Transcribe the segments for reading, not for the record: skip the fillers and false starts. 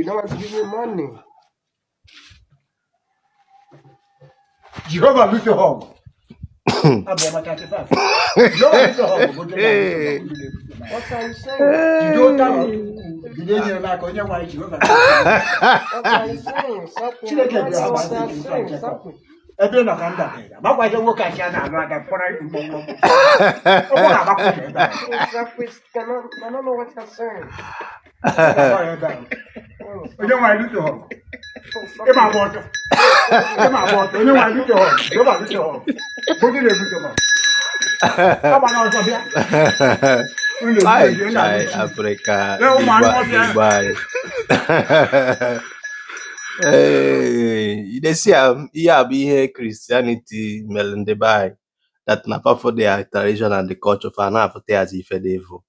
You don't want to give me money. Jehova lụso ha ọgụ. Abụ ọma 35. Jehova lụso ha ọgụ bụ ndị na-alụso ọgụ, ndị na-ebuso m agha. What are you saying? Jide ụta na ọtụtụ jide nyere m aka onye nwe anyị Jehova. What are you saying? Something. Chineke I don't bịara know what gbasa you are ike saying. Jacob. Something. Ebe ị nọ ka m dabere amakwa ihe nwoke achị a na-alụ ada mkpọrọ mkpọmkpọ ụkwụ na-agbakwa ụzọ ebe a. Exactly. I don't know what you're saying. Ọ ebe a. Oh, Onye nwe anyị lụso ha ọgụ. oh, Ịma something. agba ọtọ. Ịma agba ọtọ. Onye nwe anyị lụso ha ọgụ. Jehova lụso ha ọgụ. Bụ ndị na-ebuso m ọgụ. Agbana ọsọ bịa. Unu Ai, na-ebu unu chai, na-alụ chi. Afrịka Lee ụmụ anụ ọhịa. Igbo anyị. Ee, you dey see am, ihe a bụ ihe Christianity mere ndị be anyị that na fa for their tradition and the culture fa na-afụta ya as ife dị evil.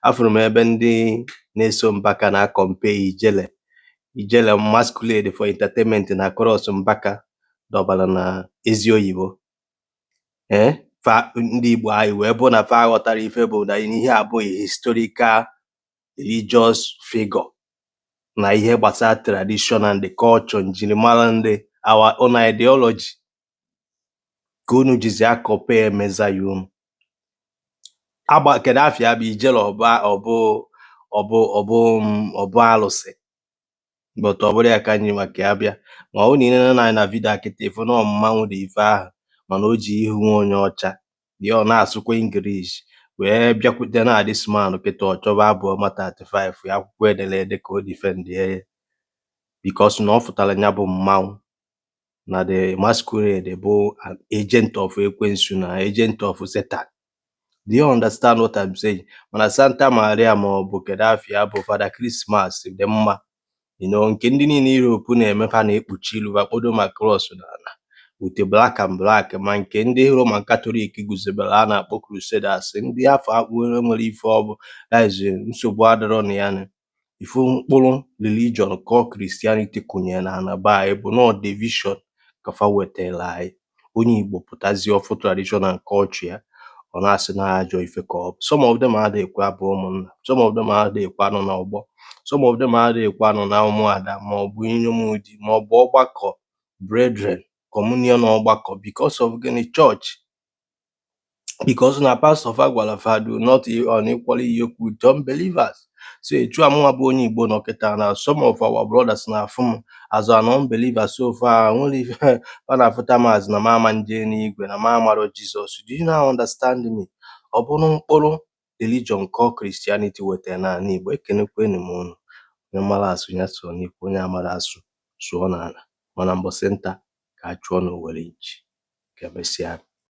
Afụrụ m ebe ndị na-eso Mbaka na-compare Ijele Ijele masquerade for entertainment na cross Mbaka dọbara na ezi oyibo. Ee, fa ndị Igbo anyị wee bụ na fa ghọtara ife bụ na ihe abụghị historical religious figure na ihe gbasara tradition and the culture, njirimara ndị, our own ideology, ka unu jizi a-compare Messiah unu agba. Kedu afịa bụ Ijele? Ọbụ ọbụ ọbụ ọbụ ọbụ alụsị, but ọ bụrụ ya ka anyị maka ya bịa. Ma ọ bụ na ị nene anya na video a kịta, ịfụ na ọ mmanwụ dị ife ahụ, mana o ji ihu nwa onye ọcha dị, ọ na-asụkwa English wee bịakwute na this man kịta. Ọ chọba Abụ Ọma 35 ya, akwụkwọ edere ede ka o defend ya, because na ọ fụtara ya bụ mmanwụ na the masquerade bụ an agent of ekwensu na agent of Satan. Do you understand what I'm saying? Mana Santa Maria ma ọ bụ kedu afịa bụ Father Christmas dị mma, nke ndị niile Europe na-eme, fa na-ekpuchi ilu fa kpodo ma cross n'ala with black and black, ma nke ndị Roman Catholic guzobere a na-akpọ Crusaders, ndị afọ akpụ nwere ife ọ bụ, that is, nsogbu adịrọ na ya. Ifu mkpụrụ religion called Christianity kụnyere na ana be anyị bụ nọ division ka fa wetara anyị. Onye Igbo pụtazie ọfụ tradition and culture ya, ọ na-asị na ajọ ife ka ọ bụ. Some of them adịghị ekwe abụ ụmụnna, some of them adịghị ekwe anọ n'ọgbọ, some of them adịghị ekwe anọ na ụmụada ma ọ bụ inyom di ma ọ bụ ọgbakọ brethren communion ọgbakọ. Because of gịnị? Church, because na pastor fa gwara fa, "Do not unequally yoke with unbelievers." So etu a mụnwa bụ onye Igbo nọ kịta na some of our brothers na-afụ m as an unbeliever. So far nwere ife fa na-afụta m as na m ama nje n'igwe na m amarọ Jizọs. Do you now understand me? Ọ bụrụ mkpụrụ religion called Christianity wetara n'ala Igbo. Ekenekwenu m unu. Onye mara asụ ya sụọ n'ikwu, onye amara asụ sụọ n'ala, mana mbọsị nta ka a chụọ n'Owere nchi. Ka emesịa.